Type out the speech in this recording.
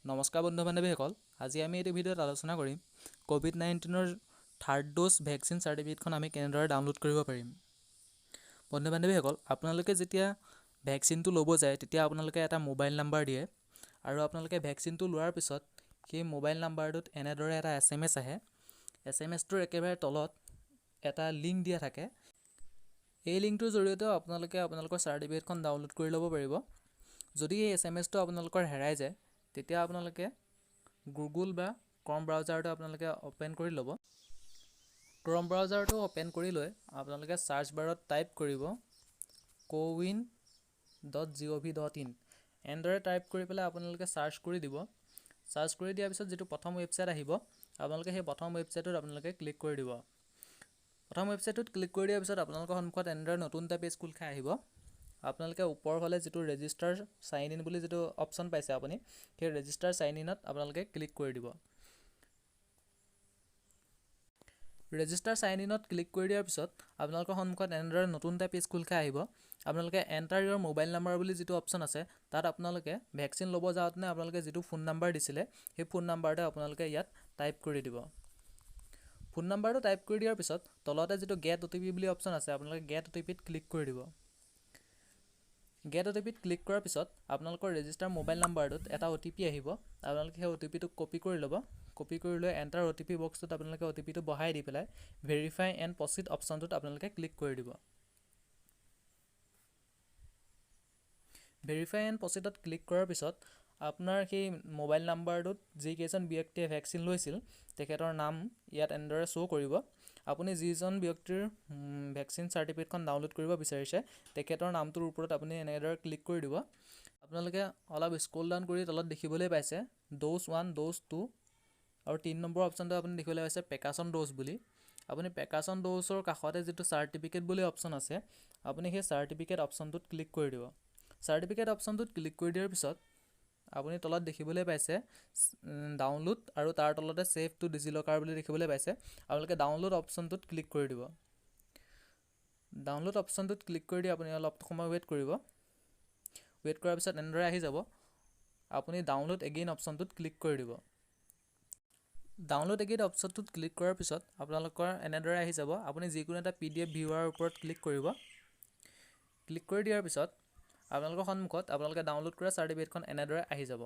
নমস্কাৰ বন্ধু বান্ধৱীসকল, আজি আমি এইটো ভিডিঅ'ত আলোচনা কৰিম কোভিড-19ৰ থাৰ্ড ড'জ ভেকচিন চাৰ্টিফিকেটখন আমি কেনেদৰে ডাউনলোড কৰিব পাৰিম। বন্ধু বান্ধৱীসকল, আপোনালোকে যেতিয়া ভেকচিনটো ল'ব যায় তেতিয়া আপোনালোকে এটা মোবাইল নাম্বাৰ দিয়ে আৰু আপোনালোকে ভেকচিনটো লোৱাৰ পিছত সেই মোবাইল নাম্বাৰটোত এনেদৰে এটা SMS আহে। SMS টোৰ একেবাৰে তলত এটা লিংক দিয়া থাকে। এই লিংকটোৰ জৰিয়তেও আপোনালোকে আপোনালোকৰ চাৰ্টিফিকেটখন ডাউনলোড কৰি ল'ব পাৰিব। যদি এই SMSটো আপোনালোকৰ হেৰাই যায় তেতিয়া আপোনালোকে গুগল বা ক্ৰম ব্ৰাউজাৰটো আপোনালোকে অ'পেন কৰি ল'ব। ক্ৰম ব্ৰাউজাৰটো অ'পেন কৰি লৈ আপোনালোকে চাৰ্চ বাৰত টাইপ কৰিব cowin.gov.in। এনেদৰে টাইপ কৰি পেলাই আপোনালোকে চাৰ্চ কৰি দিব। চাৰ্চ কৰি দিয়াৰ পিছত যিটো প্ৰথম ৱেবছাইট আহিব আপোনালোকে সেই প্ৰথম ৱেবছাইটটোত আপোনালোকে ক্লিক কৰি দিব। প্ৰথম ৱেবছাইটটোত ক্লিক কৰি দিয়াৰ পিছত আপোনালোকৰ সন্মুখত এনেদৰে নতুন এটা পেজ খোল খাই আহিব। আপোনালোকে ওপৰৰ ফালে যিটো ৰেজিষ্টাৰ চাইন ইন বুলি যিটো অপশ্যন পাইছে আপুনি সেই ৰেজিষ্টাৰ চাইন ইনত আপোনালোকে ক্লিক কৰি দিব। ৰেজিষ্টাৰ চাইন ইনত ক্লিক কৰি দিয়াৰ পিছত আপোনালোকৰ সন্মুখত এনেদৰে নতুন এটা পেজ খোল খাই আহিব। আপোনালোকে এণ্টাৰ your mobile number বুলি যিটো অপশ্যন আছে তাত আপোনালোকে ভেকচিন ল'ব যাওঁতেনে আপোনালোকে যিটো ফোন নাম্বাৰ দিছিলে সেই ফোন নাম্বাৰটো আপোনালোকে ইয়াত টাইপ কৰি দিব। ফোন নাম্বাৰটো টাইপ কৰি দিয়াৰ পিছত তলতে যিটো গেট OTP বুলি অপশ্যন আছে আপোনালোকে গেট OTPত ক্লিক কৰি দিব। গেট OTPত ক্লিক কৰাৰ পিছত আপোনালোকৰ ৰেজিষ্টাৰ মোবাইল নাম্বাৰটোত এটা OTP আহিব। আপোনালোকে সেই OTPটো কপি কৰি ল'ব। কপি কৰি লৈ এণ্টাৰ OTP বক্সটোত আপোনালোকে OTPটো বহাই দি পেলাই ভেৰিফাই এণ্ড প্ৰচিড অপশ্যনটোত আপোনালোকে ক্লিক কৰি দিব। ভেৰিফাই এণ্ড প্ৰচিডত ক্লিক কৰাৰ পিছত আপোনাৰ সেই মোবাইল নাম্বাৰটোত যিকেইজন ব্যক্তিয়ে ভেকচিন লৈছিল তেখেতৰ নাম ইয়াত এনেদৰে শ্ব' কৰিব। আপুনি যিজন ব্যক্তিৰ ভেকচিন চাৰ্টিফিকেটখন ডাউনলোড কৰিব বিচাৰিছে তেখেতৰ নামটোৰ ওপৰত আপুনি এনেদৰে ক্লিক কৰি দিব। আপোনালোকে অলপ স্ক্ৰল ডাউন কৰি তলত দেখিবলৈ পাইছে ড'জ 1, ড'জ 2 আৰু 3 নম্বৰ অপশ্যনটো আপুনি দেখিবলৈ পাইছে পেকাশ্যন ড'জ বুলি। আপুনি পেকাশ্যন ড'জৰ কাষতে যিটো চাৰ্টিফিকেট বুলি অপশ্যন আছে আপুনি সেই চাৰ্টিফিকেট অপশ্যনটোত ক্লিক কৰি দিব। চাৰ্টিফিকেট অপশ্যনটোত ক্লিক কৰি দিয়াৰ পিছত আপুনি তলত দেখিবলৈ পাইছে ডাউনলোড আৰু তাৰ তলতে ছেভ টু ডিজিলকাৰ বুলি দেখিবলৈ পাইছে। আপোনালোকে ডাউনলোড অপশ্যনটোত ক্লিক কৰি দিব। ডাউনলোড অপশ্যনটোত ক্লিক কৰি দি আপুনি অলপ সময় ৱেইট কৰিব। ৱেইট কৰাৰ পিছত এনেদৰে আহি যাব। আপুনি ডাউনলোড এগেইন অপশ্যনটোত ক্লিক কৰি দিব। ডাউনলোড এগেইন অপশ্যনটোত ক্লিক কৰাৰ পিছত আপোনালোকৰ এনেদৰে আহি যাব। আপুনি যিকোনো এটা PDF ভিউৱাৰ ওপৰত ক্লিক কৰিব। ক্লিক কৰি দিয়াৰ পিছত আপোনালোকৰ সন্মুখত আপোনালোকে ডাউনলোড কৰা চাৰ্টিফিকেটখন এনেদৰে আহি যাব।